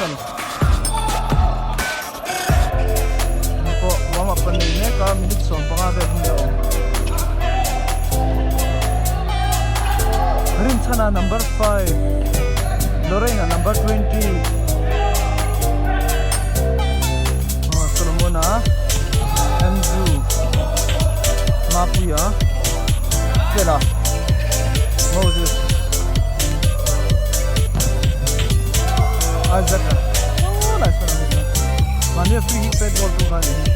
a ni. Hei pawh warm up an nei mek a minute 15 vel hun la awm. Rinchhana number 5 Lorraine-a number 20 aw Solomon-a Andrew Mapuia Fela Moses Isaac-a aw lai sawn a ni mahni a free kick pet goal tu kha a ni.